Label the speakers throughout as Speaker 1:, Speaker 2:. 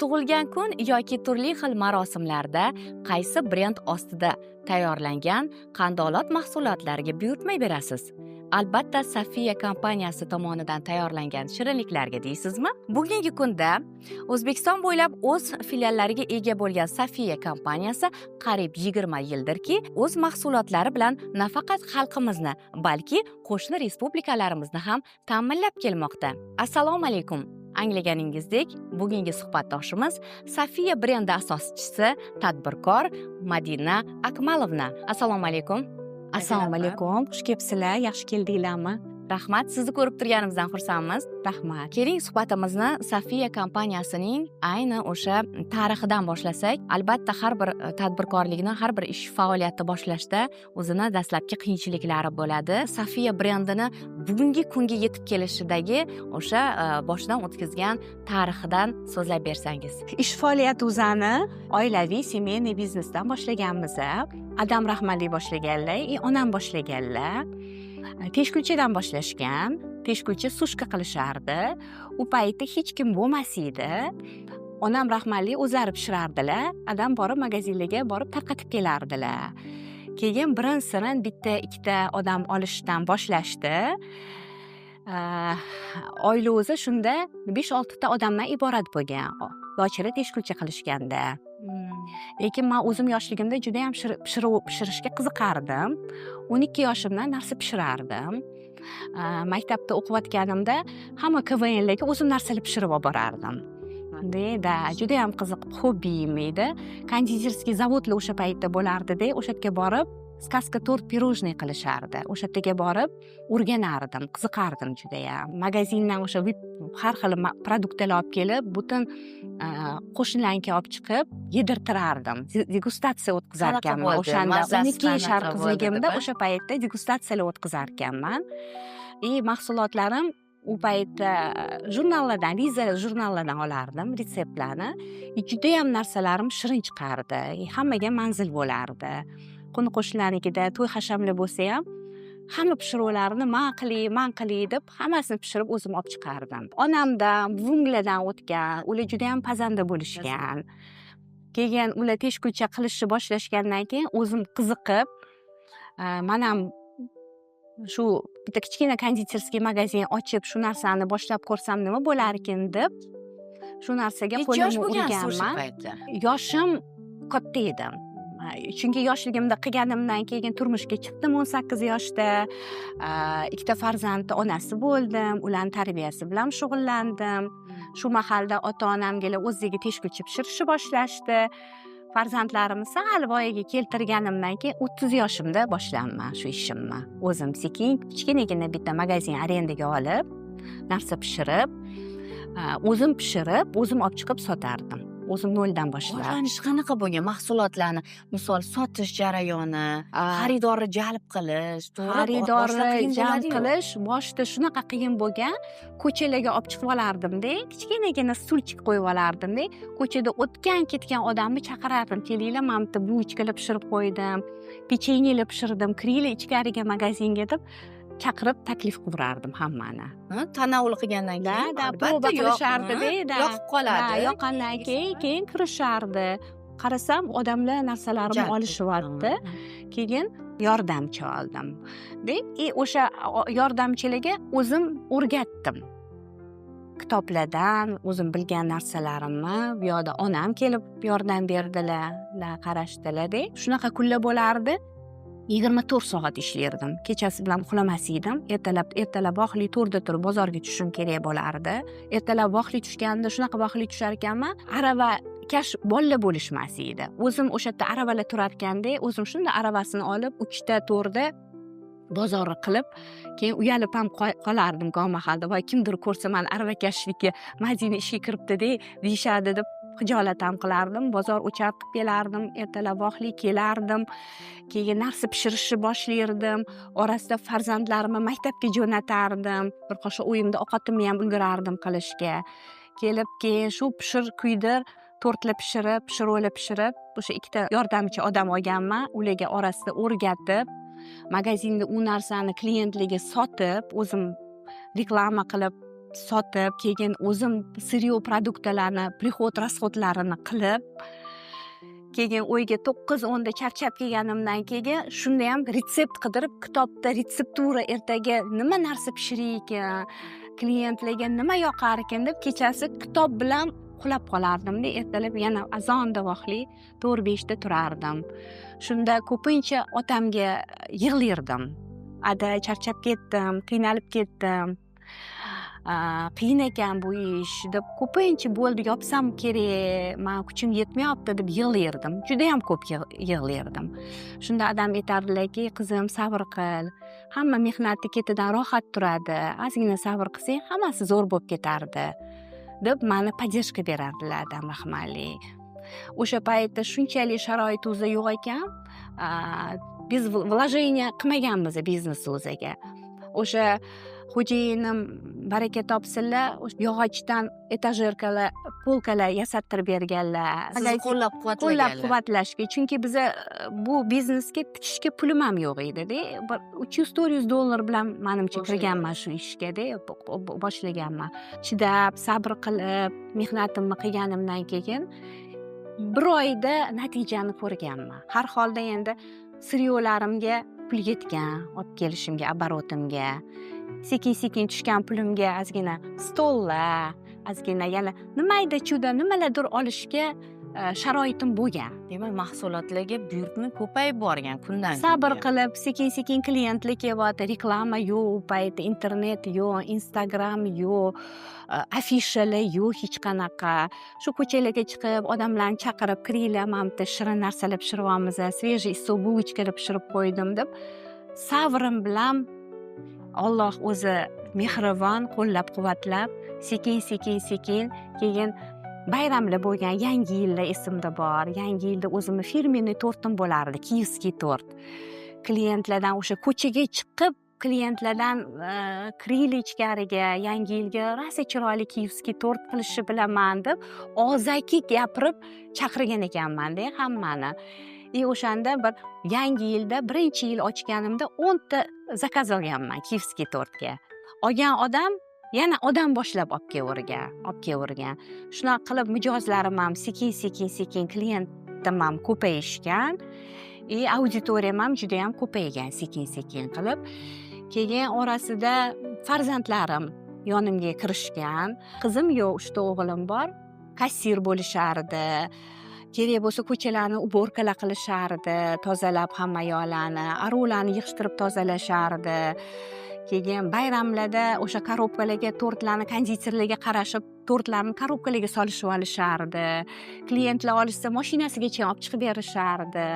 Speaker 1: Tug'ilgan kun yoki turli xil marosimlarda qaysi brend ostida tayyorlangan qandolat mahsulotlariga buyurtma berasiz? Albatta, Safiya kompaniyasi tomonidan tayyorlangan shirinliklarga deysizmi? Bugungi kunda O'zbekiston bo'ylab o'z filiallariga ega bo'lgan Safiya kompaniyasi qariyb 20 yildirki, o'z mahsulotlari bilan nafaqat xalqimizni, balki qo'shni respublikalarimizni ham ta'minlab kelmoqda. Assalomu alaykum. Anglaganingizdek, bugungi suhbatdoshimiz Safiya brendi asoschisi, tadbirkor Madina Akmalovna. Assalomu alaykum.
Speaker 2: Assalomu alaykum, xush kelibsizlar, yaxshi keldinglarmi?
Speaker 1: Rahmat, sizni ko'rib turganimizdan xursandmiz.
Speaker 2: Rahmat.
Speaker 1: Keling, suhbatimizni Safiya kompaniyasining ayni o'sha tarixidan boshlasak. Albatta, har bir tadbirkorlikni, har bir ish faoliyatni boshlashda o'zini dastlabki qiyinchiliklari bo'ladi. Safiya brendini bugungi kunga yetib kelishidagi o'sha boshidan o'tkazgan tarixidan so'zlab bersangiz.
Speaker 2: Ish faoliyati o'zani oilaviy, семейный biznesdan boshlaganmiz. Adam rahmatli boshlaganlar и onam boshlaganlar. Teshkulchadan boshlashgan, teshkulcha, сушка qilishardi. U paytda hech kim bo'lmas edi. Onam rahmatli o'zlari pishirardilar, adam borib, magazinlarga borib tarqatib kelardilar. Keyin birin sirin bitta ikkita odam olishdan boshlashdi. Oila o'zi shunda besh oltita odamdan iborat bo'lgan lochida teshkulcha qilishganda. Lekin man o'zim yoshligimda judayam pishirishga qiziqardim. 12 yoshimdan narsa pishirardim. Maktabda o'qiyotganimda hamma КВНlarga o'zim narsalar pishirib olib borardim da. Judayam qiziq hobbiyim edi. Кондитерский zavodlar o'sha paytda bo'lardida, o'sha yerga borib сказка торт, пирожный qilishardi. O'sha yerga borib o'rganardim, qiziqardim judayam. Magazindan o'sha har xil produktlar olib kelib, butun qo'shnilarnikiga olib chiqib yedirtirardim, degustatsiya o'tkazar ekanman.
Speaker 1: Bo'ldi?
Speaker 2: O'shanda
Speaker 1: Mazasi
Speaker 2: 12 yashar
Speaker 1: qanaqa bo'ldi
Speaker 2: qizligimda
Speaker 1: deb, a?
Speaker 2: O'sha paytda degustatsiyalar o'tkazar ekanman. И mahsulotlarim u paytda jurnallardan, Liza jurnallardan olardim retseptlarni. И judayam narsalarim shirin chiqardi и hammaga manzil bo'lardi. Qo'ni qo'shnilarnikida to'y hashamlar bo'lsa ham, hamma pishiruvlarini man qilay, man qilay deb, hammasini pishirib o'zim olib chiqardim. Onamdan, buvimlardan o'tgan, ular judayam pazanda bo'lishgan. Keyin ular teshkulcha qilishni boshlashgandan keyin o'zim qiziqib, man ham shu bitta kichkina кондитерский magazin ochib, shu narsani boshlab ko'rsam nima bo'larkin deb, shu narsaga
Speaker 1: Necha yosh
Speaker 2: qo'limni
Speaker 1: bo'lgansiz o'sha
Speaker 2: urganman.
Speaker 1: paytda?
Speaker 2: Yoshim katta edi, chunki yoshligimda qilganimdan keyin turmushga chiqdim 18 yoshda. Ikkita farzandni onasi bo'ldim, ularni tarbiyasi bilan shug'ullandim. Shu mahalda ota onamgalar o'ziga teshkulcha pishirishni boshlashdi. Farzandlarimni sal voyaga keltirganimdan keyin, 30 yoshimda boshlaganman shu ishimni. O'zim sekin kichkinagina bitta magazin arendaga olib, narsa pishirib, o'zim pishirib, o'zim olib chiqib sotardim. O'zim noldan boshlab.
Speaker 1: Boshlanishi qanaqa bo'lgan? Mahsulotlarni, misol, sotish jarayoni, xaridorni jalb qilish, to'g'ri?
Speaker 2: Xaridorni
Speaker 1: Boshida qiyin
Speaker 2: jalb
Speaker 1: bo'ladi-yu.
Speaker 2: qilish boshida shunaqa qiyin bo'lgan. Ko'chalarga olib chiqib olardimda, kichkinagina стульчик qo'yib olardimda, ko'chada o'tgan ketgan odamni chaqirardim: "Kelinglar, mana bitta булочка lar pishirib qo'ydim, pechenyelar pishirdim, kiringlar ichkariga magazinga", deb chaqirib, taklif qilaverardim hammani.
Speaker 1: Ha, tanovul qilgandan
Speaker 2: Da,
Speaker 1: keyin
Speaker 2: da,
Speaker 1: albatta
Speaker 2: proba qilishardi-da, da.
Speaker 1: yoqib qoladi.
Speaker 2: Da, yoqqandan keyin kirishardi. Qarasam, odamlar narsalarimni
Speaker 1: Jalb
Speaker 2: olishyapti. Keyin yordamchi oldim de и o'sha yordamchilarga o'zim o'rgatdim kitoblardan o'zim bilgan narsalarimni. Bu yoqda onam kelib yordam berdilar, qarashdilarda. Shunaqa kunlar bo'lardi, 24 soat ishlardim, kechasi bilan uxlamas edim. Ertalab vaqtli 4da turib bozorga tushishim kerak bo'lardi. Ertalab vaqtli tushganda, shunaqa vaqtli tushar ekanman, arava kash bolalar bo'lishmas edi. O'zim o'sha yerda aravalar turarkanda, o'zim shunda aravasini olib, 3da, 4da bozorni qilib, keyin uyalib ham qolardim goh mahalda. "Voy, kimdir ko'rsa mani aravakashlikka, Madina ishga kiribdi-de", deyishadi deb xijolat ham qilardim. Bozor o'char qilib kelardim, ertalab vaqtli kelardim, keyin narsa pishirishni boshlardim. Orasida farzandlarimni maktabga jo'natardim, bir qoshiq uyimda ovqatimni ham ulgurardim qilishga. Kelib, keyin shu pishir kuydir tortlar pishirib, pishirovlar pishirib, o'sha ikkita yordamchi odam olganman, ularga orasida o'rgatib, magazinda u narsani klientlarga sotib, o'zim reklama qilib. Sotib, keyin o'zim сырьё продукт larni приход, расход larini qilib, keyin uyga 9-10da charchab kelganimdan keyin shundayam retsept qidirib, kitobda рецептура, ertaga nima narsa pishiray ekan, klientlarga nima yoqar ekan deb kechasi kitob bilan uxlab qolardimda. Ertalab yana azonda vaqtli 4-5da turardim. Shunda ko'pincha otamga yig'lardim: "Ada, charchab ketdim, qiynalib ketdim, qiyin ekan bu ish", deb ko'pincha "Bo'ldi, yopsam kerak, man kuchim yetmayapti", deb yig'lardim, judayam ko'p yig'lardim. Shunda adam aytardilarki: "Qizim, sabr qil, hamma mehnatni ketidan rohat turadi, ozgina sabr qilsang, hammasi zo'r bo'lib ketardi", deb mani поддержка berardilar adam rahmatli. O'sha paytda shunchalik sharoit o'zi yo'q ekan, biz вложение qilmaganmiz biznes o'ziga. O'sha xo'jayinim, baraka topsinlar, yog'ochdan этажерка lar, полка lar yasattirib berganlar.
Speaker 1: Sizni qo'llab
Speaker 2: Qo'llab
Speaker 1: quvvatlaganlar.
Speaker 2: quvvatlashga, chunki biza bu biznesga tikishga pulim ham yo'q edida. Bir 300-400 dollar bilan, manimcha, kirganman shu ishgada, boshlaganman. Chidab, sabr qilib, mehnatimni qilganimdan keyin bir oyda natijani ko'rganman. Har holda endi сырьё larimga pul yetgan, olib kelishimga, оборот imga. Sekin sekin tushgan pulimga ozgina stollar, ozgina yana mayda chuyda nimalardir olishga sharoitim bo'lgan.
Speaker 1: Demak, mahsulotlarga buyurtma ko'payib borgan kundan
Speaker 2: Sabr
Speaker 1: kunga.
Speaker 2: qilib, sekin sekin klientlar kelyapti. Reklama yo'q u paytda, internet yo'q, Instagram yo'q, afishalar yo'q hech qanaqa. Shu ko'chalarga chiqib, odamlarni chaqirib: "Kiringlar, mana bu yerda shirin narsalar pishiryapmiz, свежий issiq булочка lar pishirib qo'ydim", deb sabrim bilan, Olloh o'zi mehribon, qo'llab quvvatlab, sekin sekin sekin keyin bayramlar bo'lgan. Yangi yillar esimda bor, yangi yilda o'zimni фирменный tortim bo'lardi, киевский торт. Klientlardan o'sha ko'chaga chiqib, klientlardan "Kiringlar ichkariga, yangi yilga rosa chiroyli киевский торт qilishni bilaman", deb og'zaki gapirib chaqirgan ekanmanda hammani. И o'shanda bir yangi yilda, birinchi yil ochganimda 10ta заказ olganman киевский tortga. Olgan odam yana odam boshlab olib kelavergan. Shunaqa qilib mijozlarim ham sekin sekin sekin, klientim ham ko'payishgan и auditoriyam ham judayam ko'paygan sekin sekin qilib. Keyin orasida farzandlarim yonimga kirishgan. Qizim yo'q, uchta o'g'lim bor. Kassir bo'lishardi, kerak bo'lsa ko'chalarni уборка lar qilishardi, tozalab hamma yoqlarni, aruvlarni yig'ishtirib tozalashardi. Keyin bayramlarda o'sha коробка larga tortlarni, konditerlarga qarashib, tortlarni коробка larga solishib olishardi. Klientlar olishsa, moshinasigacha olib chiqib berishardi.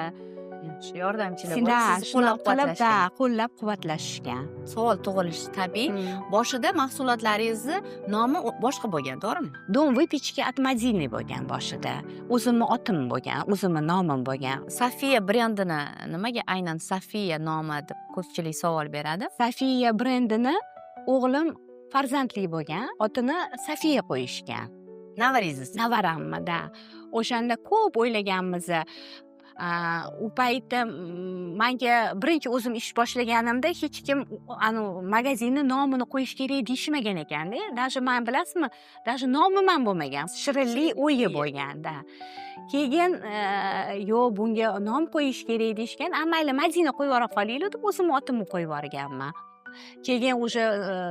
Speaker 1: Yaxshi yordamchilar bo'lib,
Speaker 2: Да,
Speaker 1: sizni qo'llab
Speaker 2: shunaqa qilib, да,
Speaker 1: quvvatlashgan.
Speaker 2: qo'llab quvvatlashishgan.
Speaker 1: Savol tug'ilishi tabiiy: boshida mahsulotlaringizni nomi boshqa bo'lgan, to'g'rimi?
Speaker 2: "Дом выпечки от Madины" bo'lgan boshida. O'zimni otim bo'lgan, o'zimni nomim bo'lgan.
Speaker 1: Safiya brendini nimaga aynan Safiya nomi deb ko'pchilik savol beradi.
Speaker 2: Safiya brendini o'g'lim farzandli bo'lgan, otini Safiya qo'yishgan.
Speaker 1: Navarangiz?
Speaker 2: Navaramni, да. O'shanda ko'p o'ylaganmiz. U paytda manga birinchi o'zim ish boshlaganimda hech kim anavi magazinni nomini qo'yish kerak deyishmagan ekanda. Даже man, bilasizmi, даже nomim ham bo'lmagan, "Shirinlik uyi" bo'lganda. Keyin "Yo'q, bunga nom qo'yish kerak", deyishgan. "A, mayli, Madina qo'yib yubora qolaylik", deb o'zimni otimni qo'yib yuborganman. Keyin уже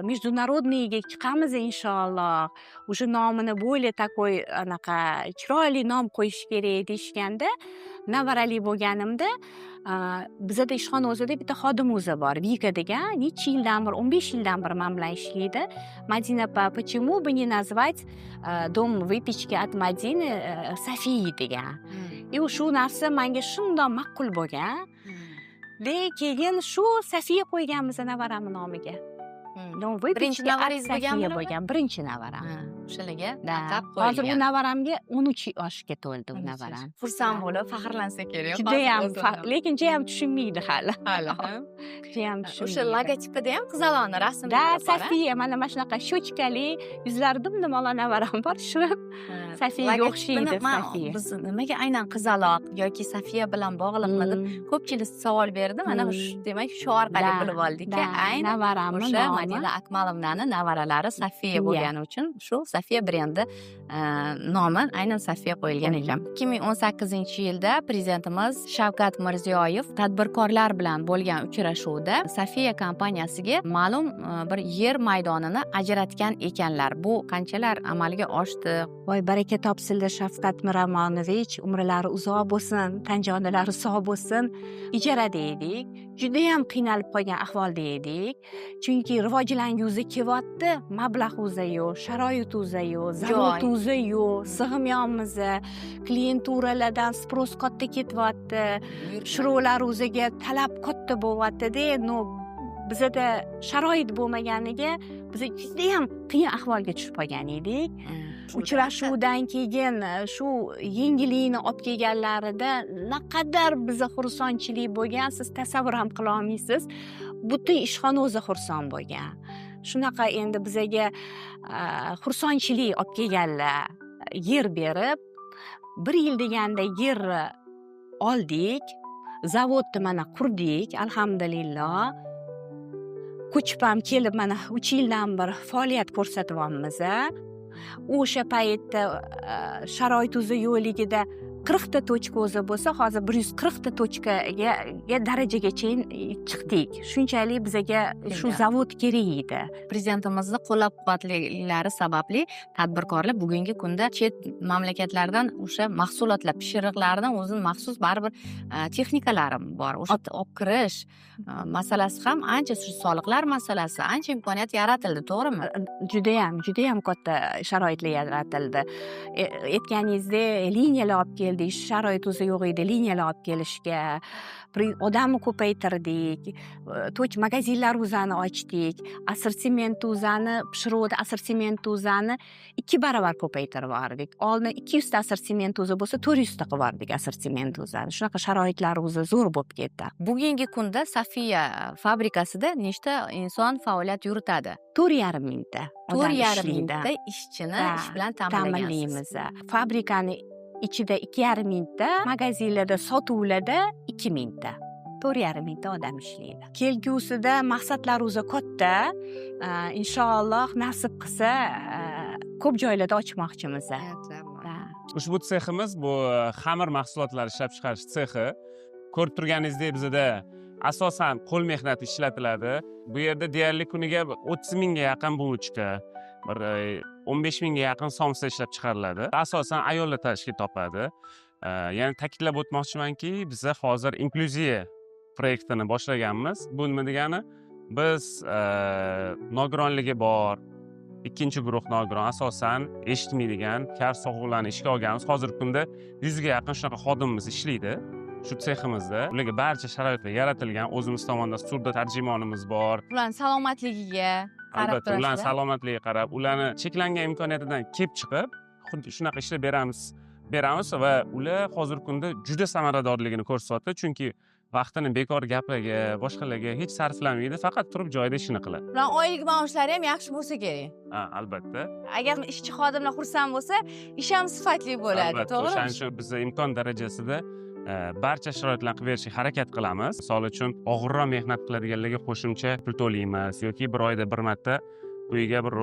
Speaker 2: международный ga chiqamiz, inshaalloh, уже nomini более такой anaqa chiroyli nom qo'yish kerak deyishganda, nevarali bo'lganimda, bizada ishxona o'zida bitta xodim o'zi bor, Vika degan, necha yildan beri, 15 yildan beri man bilan ishlaydi. "Madina opa, почему бы не назвать Дом выпечки от Madины Софией?" degan. И shu narsa manga shundoq ma'qul bo'lgan. Keyin shu Safiya qo'yganmiz nevaramni nomiga.
Speaker 1: Birinchi navarangiz bo'lganmi?
Speaker 2: Bo'lgan, birinchi navaram.
Speaker 1: O'shalarga atab
Speaker 2: Hozir u
Speaker 1: qo'yilgan.
Speaker 2: Navaramga 13 yoshga to'ldi u navaram.
Speaker 1: Xursand bo'lib, faxrlansa kerak.
Speaker 2: Judayam,
Speaker 1: hozir o'zini.
Speaker 2: Lekin jayam tushunmaydi hali.
Speaker 1: Hali ham.
Speaker 2: Jayam
Speaker 1: O'sha
Speaker 2: tushunmaydi.
Speaker 1: Logotipida ham qizaloqni rasmlari
Speaker 2: Да,
Speaker 1: bor, a?
Speaker 2: Sofiya, mana shunaqa щёчка li, yuzlari dum-dumaloq navaram bor, shirin. Sofiyaga
Speaker 1: Logotipini
Speaker 2: o'xshaydi
Speaker 1: man
Speaker 2: Sofiya.
Speaker 1: Biz nimaga aynan qizaloq yoki Sofiya bilan bog'liqmi deb ko'pchilik savol berdi. Mana shu, demak, shu orqali bilib oldikki, aynan
Speaker 2: Navaramni
Speaker 1: o'sha
Speaker 2: nomi.
Speaker 1: Madina Akmalovnani nevaralari Sofiya
Speaker 2: Sofiya.
Speaker 1: bo'lgani uchun shu Sofiya brendi nomi aynan Sofiya qo'yilgan ekan. 2018-yilda prezidentimiz Shavkat Mirziyoyev tadbirkorlar bilan bo'lgan uchrashuvda Sofiya kompaniyasiga ma'lum bir yer maydonini ajratgan ekanlar. Bu qanchalar amalga oshdi?
Speaker 2: Voy, baraka topsinlar Shavkat Miromonovich, umrlari uzoq bo'lsin, tan jonlari sog' bo'lsin. Ijarada edik, judayam qiynalib qolgan ahvolda edik. Chunki rivojlangusi kelyapti, mablag' o'zi yo'q, sharoit o'zi yo'q, zavod
Speaker 1: Joy.
Speaker 2: o'zi yo'q, sig'mayapmiz, klienturalardan спрос katta ketyapti, pishiriqlar o'ziga talab katta bo'lyaptida. Но bizada sharoit bo'lmaganiga biz judayam qiyin ahvolga tushib qolgan edik. Uchrashuvdan keyin shu yengillikni olib kelganlarida naqadar biza xursandchilik bo'lgan, siz tasavvur ham qila olmaysiz. Butun ishxona o'zi xursand bo'lgan. Shunaqa endi bizaga xursandchilik olib kelganlar, yer berib, bir yil deganda yerni oldik, zavodni mana qurdik, alhamdulillah. Ko'chib ham kelib, mana 3 yildan beri faoliyat ko'rsatyapmiz. O'sha paytda sharoit o'zi yo'qligida 40 ta точка o'zi bo'lsa, hozir 140 ta точка ga darajagacha chiqdik. Shunchalik bizaga shu zavod kerak edi.
Speaker 1: Prezidentimizni qo'llab quvvatlashlari sababli tadbirkorlar bugungi kunda chet mamlakatlardan o'sha mahsulotlar, pishiriqlarni o'zini maxsus baribir texnikalari bor, o'sha olib kirish masalasi ham ancha, shu soliqlar masalasi, ancha imkoniyat yaratildi, to'g'rimi?
Speaker 2: Judayam, judayam katta sharoitlar yaratildi. Aytganingizdek, liniyalar olib keldik, sharoit o'zi yo'q edi liniyalar olib kelishga. Odamni ko'paytirdik, точ magazinlar o'zani ochdik, assortiment o'zani, pishiriqni assortiment o'zani 2 barobar ko'paytirib yubordik. Oldin 200 ta assortiment o'zi bo'lsa, 400 ta qilib yubordik assortiment o'zani. Shunaqa sharoitlar o'zi zo'r bo'lib ketdi.
Speaker 1: Bugungi kunda Safiya fabrikasida nechta inson faoliyat yuritadi?
Speaker 2: 4,5 mingta
Speaker 1: to'rt
Speaker 2: odam
Speaker 1: yarim
Speaker 2: ishlaydi.
Speaker 1: mingta ishchini ish bilan ta'minlagansiz.
Speaker 2: Ta'minlaymiz. Fabrikani ichida 2,5 mingta, magazinlarda, sotuvlarda 2 mingta, 4,5 mingta odam ishlaydi. Kelgusida maqsadlar o'zi katta. Inshaalloh, nasib qilsa, ko'p joylarda ochmoqchimiz. Да.
Speaker 3: Ushbu seximiz bu xamir mahsulotlari ishlab chiqarish sexi. Ko'rib turganingizdek, bizada asosan qo'l mehnati ishlatiladi. Bu yerda deyarli kuniga 30 mingga yaqin булочка, bir 15 mingga yaqin somsa ishlab chiqariladi. Asosan ayollar tashkil topadi. Yana ta'kidlab o'tmoqchimanki, biza hozir inklyuziya proyektini boshlaganmiz. Bu nima degani? Biz nogironligi bor, ikkinchi guruh nogiron, asosan eshitmaydigan kar sog'uqlarni ishga olganmiz. Hozirgi kunda 100 ga yaqin shunaqa xodimimiz ishlaydi shu seximizda. Ularga barcha sharoitlar yaratilgan. O'zimiz tomondan surdo tarjimonimiz bor.
Speaker 1: Ularni salomatligiga qarab
Speaker 3: Albatta, ularni
Speaker 1: turasizlar.
Speaker 3: Salomatligiga qarab, ularni cheklangan imkoniyatidan kelib chiqib, xuddi shunaqa ishlar beramiz va ular hozirgi kunda juda samaradorligini ko'rsatyapti, chunki vaqtini bekor gaplarga, boshqalarga hech sarflamaydi, faqat turib joyida ishini qiladi.
Speaker 4: Ularni oylik maoshlari ham yaxshi bo'lsa kerak.
Speaker 3: Ha, albatta.
Speaker 4: Agar ishchi xodimlar xursand bo'lsa, ish ham sifatli bo'ladi,
Speaker 3: Albatta.
Speaker 4: to'g'rimi?
Speaker 3: O'shaning uchun biz imkon darajasida barcha sharoitlarni qilib berishga harakat qilamiz. Misol uchun, og'irroq mehnat qiladiganlarga qo'shimcha pul to'laymiz yoki bir oyda bir marta uyiga bir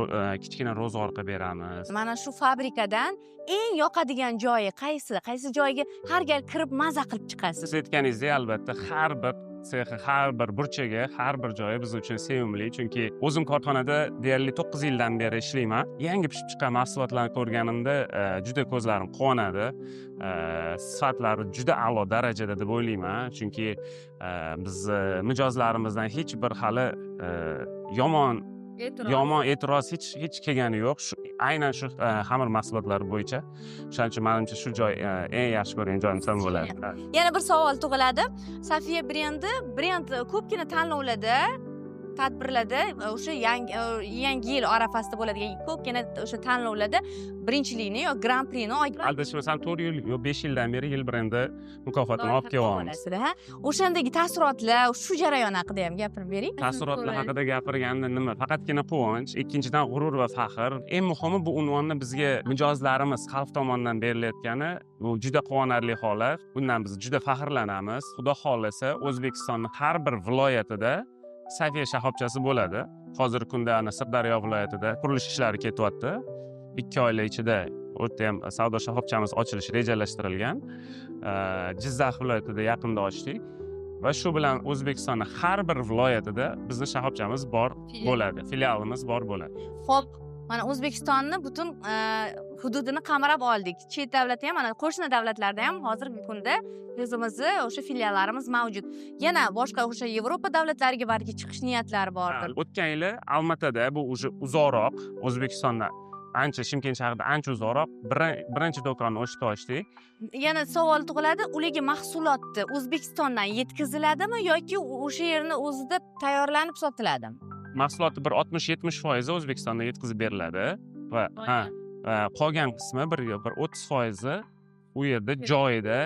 Speaker 3: kichkina ro'zg'or qilib beramiz.
Speaker 4: Mana shu fabrikadan eng yoqadigan joyi qaysi? Qaysi joyga har gal kirib maza qilib chiqasiz?
Speaker 3: Siz aytganingizdek, albatta, har bir sexi, har bir burchagi, har bir joyi biz uchun sevimli, chunki o'zim korxonada deyarli 9 yildan beri ishlayman. Yangi pishib chiqqan mahsulotlarni ko'rganimda juda ko'zlarim quvonadi. Sifatlari juda a'lo darajada deb o'ylayman, chunki biz mijozlarimizdan hech bir hali yomon e'tiroz hech kelgani yo'q shu, aynan shu xamir mahsulotlari bo'yicha. O'shaning uchun, manimcha, shu joy eng yaxshi ko'rgan joyim desam bo'ladi.
Speaker 4: Yana bir savol tug'iladi. Safiya brendi, brend ko'pgina tanlovlarda tadbirlarda, o'sha yangi yil arafasida bo'ladigan ko'pgina o'sha tanlovlarda birinchilikni yo gran prini olgan.
Speaker 3: Adashmasam, 4 yil yo 5 yildan beri "Yil brendi" mukofotini olib kelyapmiz.
Speaker 4: Ha, o'shandagi taassurotlar, shu jarayon haqida ham gapirib bering.
Speaker 3: Taassurotlar haqida gapirganda nima, faqatgina quvonch, ikkinchidan, g'urur va faxr. Eng muhimi, bu unvonni bizga mijozlarimiz, xalq tomonidan berilayotgani, bu juda quvonarli holat. Bundan biz juda faxrlanamiz. Xudo xohlasa, O'zbekistonni har bir viloyatida Safiya shoxobchasi bo'ladi. Hozirgi kunda ana Sirdaryo viloyatida qurilish ishlari ketyapti. 2 oylar ichida u yerda ham savdo shoxobchamiz ochilishi rejalashtirilgan. Jizzax viloyatida yaqinda ochdik va shu bilan O'zbekistonni har bir viloyatida bizni shoxobchamiz bor bo'ladi, filialimiz bor bo'ladi.
Speaker 4: Ho'p, mana O'zbekistonni butun hududini qamrab oldik. Chet davlatda ham, mana qo'shni davlatlarda ham hozirgi kunda o'zimizni o'sha filiallarimiz mavjud. Yana boshqa o'sha Yevropa davlatlariga balki chiqish niyatlari bordir?
Speaker 3: O'tgan yili Almatada, bu уже uzoqroq, O'zbekistondan ancha, Shimkent shahrida ancha uzoqroq, birinchi do'konni o'sha yerda ochdik.
Speaker 4: Yana savol tug'iladi: ularga mahsulotni O'zbekistondan yetkaziladimi yoki o'sha yerni o'zida tayyorlanib sotiladimi?
Speaker 3: Mahsulotni bir 60-70 foizi O'zbekistonda yetkazib beriladi va, ha, va qolgan qismi, bir 30 foizi u yerda joyida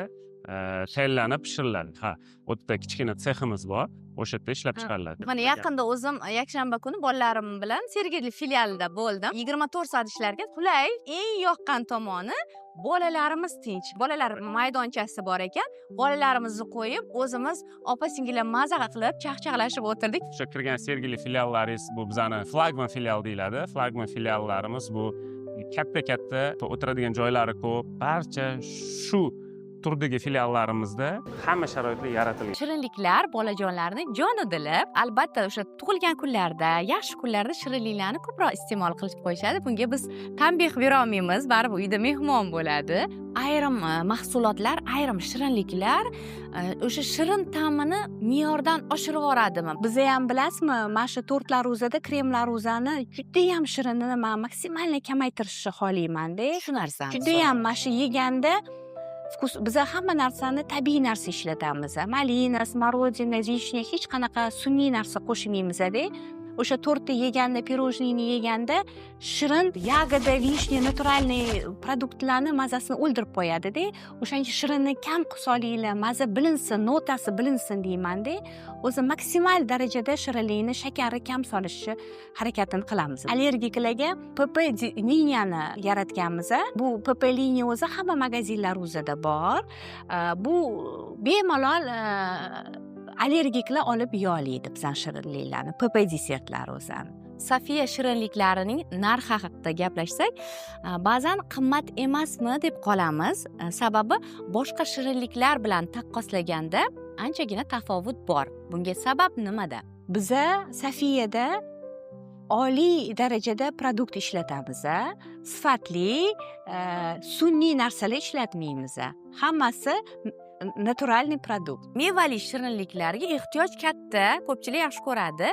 Speaker 3: tayyorlanib pishiriladi. Ha, u yerda kichkina seximiz bor, o'sha yerda ishlab chiqariladi.
Speaker 4: Mana yaqinda o'zim yakshanba kuni bolalarim bilan Sergeli filialida bo'ldim. 24 soat ishlarkan, qulay. Eng yoqqan tomoni, bolalarimiz tinch, bolalar maydonchasi bor ekan. Bolalarimizni qo'yib, o'zimiz opa singillar maza qilib chaqchaqlashib o'tirdik.
Speaker 3: O'sha kirgan Sergeli filiallaringiz, bu bizani flagman filial deyiladi. Flagman filiallarimiz bu katta katta, o'tiradigan joylari ko'p. Barcha shu turdagi filiallarimizda hamma sharoitlar yaratilgan.
Speaker 1: Shirinliklar bolajonlarni joni dili. Albatta, o'sha tug'ilgan kunlarda, yaxshi kunlarda shirinliklarni ko'proq iste'mol qilib qo'yishadi. Bunga biz tanbeh berolmaymiz, baribir uyda mehmon bo'ladi. Ayrim mahsulotlar, ayrim shirinliklar o'sha shirin ta'mini me'yordan oshirib yuboradimi?
Speaker 2: Biza ham, bilasizmi, mana shu tortlar o'zida, kremlar o'zani judayam shirinini man максимально kamaytirishni xohlaymanda.
Speaker 1: Shu narsani
Speaker 2: Judayam mana shu yeganda вкус. Biza hamma narsani tabiiy narsa ishlatamiz: malina, смородина, вишня, hech qanaqa sun'iy narsa qo'shmaymizda. O'sha tortni yeganda, пирожный ni yeganda shirin ягода, вишня, натуральный продукт larni mazasini o'ldirib qo'yadida. O'shaning uchun shirinni kam qilib solinglar, maza bilinsin, notasi bilinsin deymanda. O'zi maksimal darajada shirinlikni, shakari kam solishni harakatini qilamiz. Allergiklarga ПП liniyani yaratganmiz. Bu ПП liniya o'zi hamma magazinlar o'zida bor. Bu bemalol allergiklar olib yeya oladi bizani shirinliklarni, ПП desertlar o'zini.
Speaker 1: Safiya shirinliklarining narxi haqida gaplashsak, ba'zan qimmat emasmi deb qolamiz. Sababi boshqa shirinliklar bilan taqqoslaganda anchagina tafovut bor. Bunga sabab nimada?
Speaker 2: Biza Safiyada oliy darajada продукт ishlatamiz, sifatli, sun'iy narsalar ishlatmaymiz, hammasi натуральный продукт.
Speaker 1: Mevali shirinliklarga ehtiyoj katta, ko'pchilik yaxshi ko'radi.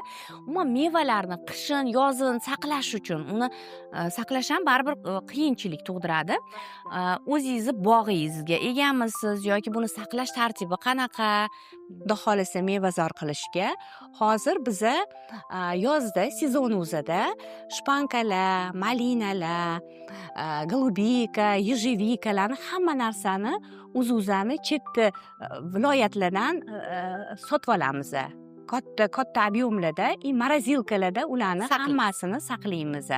Speaker 1: Umuman, mevalarni qishin, yozin saqlash uchun, uni saqlash ham baribir qiyinchilik tug'diradi. O'zingizni bog'ingizga egamisiz yoki buni saqlash tartibi qanaqa?
Speaker 2: Xudo xohlasa, mevazor qilishga hozir biza yozda, sezon o'zida шпанка lar, malinalar, голубика, ежевика larni, hamma narsani o'z o'zani chetda viloyatlardan sotib olamiz katta katta объем larda и морозилка larda ularni hammasini saqlaymiz.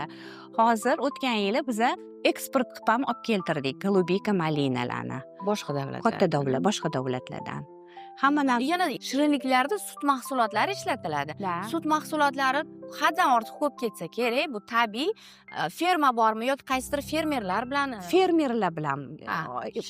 Speaker 2: Hozir o'tgan yili biza eksport qilib ham olib keltirdik голубика, malinalarni.
Speaker 1: Boshqa davlatlar?
Speaker 2: Katta davlat, boshqa davlatlardan hamma narsa.
Speaker 1: Yana shirinliklarda sut mahsulotlari ishlatiladi. Sut mahsulotlari haddan ortiq ko'p ketsa kerak. Bu tabiiy. Ferma bormi yoki qaysidir fermerlar bilan?
Speaker 2: Fermerlar bilan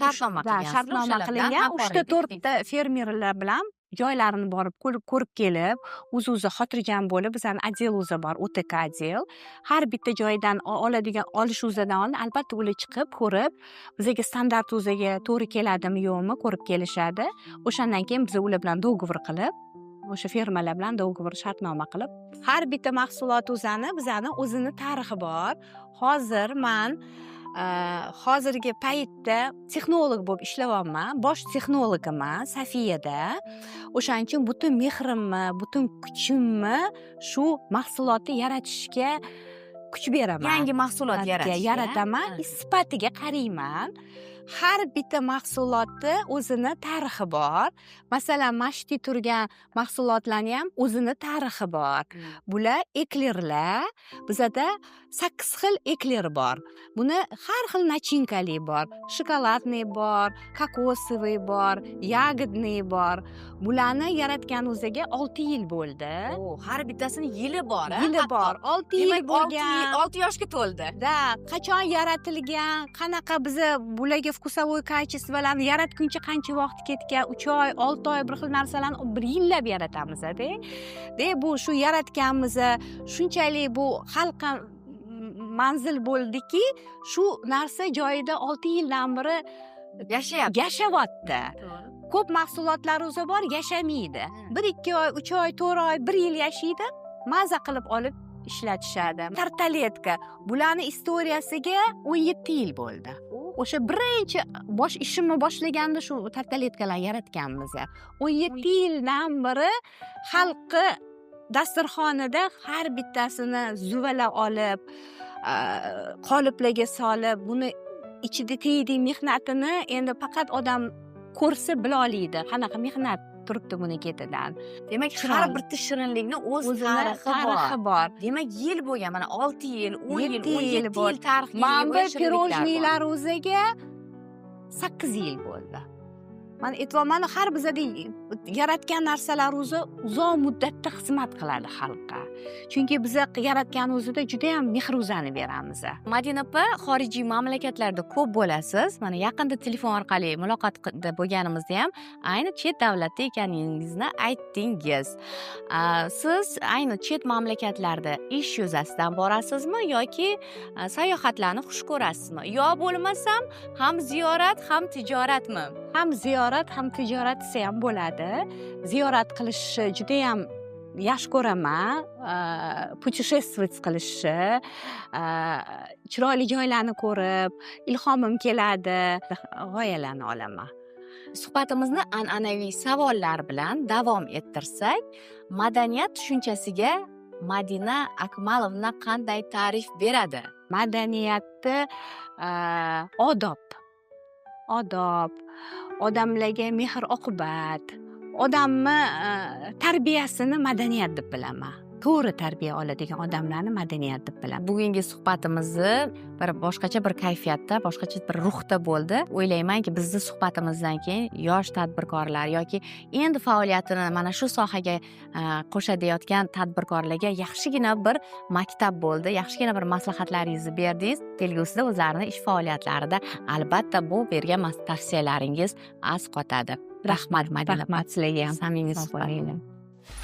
Speaker 1: shartnoma qilgansizlar,
Speaker 2: shartnoma
Speaker 1: o'shalar bilan
Speaker 2: qilingan.
Speaker 1: hamkorlik
Speaker 2: Uchta, to'rtta fermerlar bilan joylarini borib ko'rib kelib, o'zi o'zi xotirjam bo'lib, bizani отдел o'zi bor, ОТК отдел, har bitta joydan oladigan olish o'zidan oldin albatta ular chiqib ko'rib, bizaga standart o'ziga to'g'ri keladimi, yo'qmi, ko'rib kelishadi. O'shandan keyin biz ular bilan договор qilib, o'sha fermalar bilan договор, shartnoma qilib, har bitta mahsulot o'zani bizani o'zini tarixi bor. Hozir man Hozirgi paytda texnolog bo'lib ishlayapman, bosh texnologiman Safiyada. O'shaning uchun butun mehrimni, butun kuchimni shu mahsulotni yaratishga kuch beraman.
Speaker 4: Yangi mahsulot yaratishga.
Speaker 2: Yarataman, sifatiga qarayman. Har bitta mahsulotni o'zini tarixi bor. Masalan, mana turgan mahsulotlarni ham o'zini tarixi bor. Bular eklerlar. Bizada 8 xil ekler bor. Buni har xil начинка li bor. Шоколадный bor, кокосовый bor, ягодный bor. Bularni yaratgan o'ziga 6 yil bo'ldi.
Speaker 4: Har bittasini yili bor.
Speaker 2: Yili bor. 6 yil bo'lgan.
Speaker 4: 6 yoshga to'ldi.
Speaker 2: Да, qachon yaratilgan, qanaqa biza bularga вкусовой качество larni yaratguncha qancha vaqt ketgan, 3 oy, 6 oy, bir xil narsalarni bir yillab yaratamiz-da. De bu shu yaratganmiz, shunchalik bu xalqqa manzil bo'ldiki, shu narsa joyida 6 yildan beri
Speaker 4: yashayapti.
Speaker 2: Yashayapti. Ko'p mahsulotlar o'zi bor, yashamaydi. 1-2 oy, 3 oy, 4 oy, 1 yil yashaydi, maza qilib olib ishlatishadi. Tartaletka, bularni история siga 17 yil bo'ldi. O'sha birinchi bosh ishimni boshlaganda shu tartaletkalarni yaratganmiz. 17 yildan beri xalqi dasturxonida har bittasini zuvala olib, qoliplarga solib, buni ichida tegdik mehnatini endi faqat odam ko'rsa bila oladi, qanaqa mehnat turibdi buni ketidan.
Speaker 4: Demak, har bitta shirinlikni o'z tarixi
Speaker 2: bor.
Speaker 4: Demak, yil bo'lgan, mana 6 yil, 10 yil, 17 yil tarixga.
Speaker 2: Mana bu pirojniy lar o'ziga 8 yil bo'ldi. Mana aytyapman, har bizada yaratgan narsalar o'zi uzoq muddatda xizmat qiladi xalqqa. Chunki biza yaratgan o'zida juda ham mehr o'zani beramiz.
Speaker 1: Madina opa, xorijiy mamlakatlarda ko'p bo'lasiz. Mana yaqinda telefon orqali muloqotda bo'lganimizda ham ayni chet davlatda ekaningizni aytdingiz. Siz ayni chet mamlakatlarda ish yuzasidan borasizmi yoki sayohatlarni xush ko'rasizmi? Yo bo'lmasam ham ziyorat, ham tijoratmi?
Speaker 2: Ham ziyorat, ham tijorat desa ham bo'ladi. Ziyorat qilishni juda ham yaxshi ko'raman. Путешествовать qilishni, chiroyli joylarni ko'rib, ilhomim keladi, g'oyalarni olaman.
Speaker 1: Suhbatimizni an'anaviy savollar bilan davom ettirsak, madaniyat tushunchasiga Madina Akmalovna qanday ta'rif beradi?
Speaker 2: Madaniyatni odob, odob, odamlarga mehr oqibat, odamni tarbiyasini madaniyat deb bilaman. To'g'ri tarbiya oladigan odamlarni madaniyat deb bilaman.
Speaker 1: Bugungi suhbatimizni bir boshqacha bir kayfiyatda, boshqacha bir ruhda bo'ldi. O'ylaymanki, bizni suhbatimizdan keyin yosh tadbirkorlar yoki endi faoliyatini mana shu sohaga qo'shayotgan tadbirkorlarga yaxshigina bir maktab bo'ldi, yaxshigina bir maslahatlaringizni berdingiz. Kelgusida o'zlarini ish faoliyatlarida albatta bu bergan tavsiyalaringiz asqotadi. Rahmat, Madina.
Speaker 2: Rahmat sizlarga ham.
Speaker 1: Samimiy suhbat.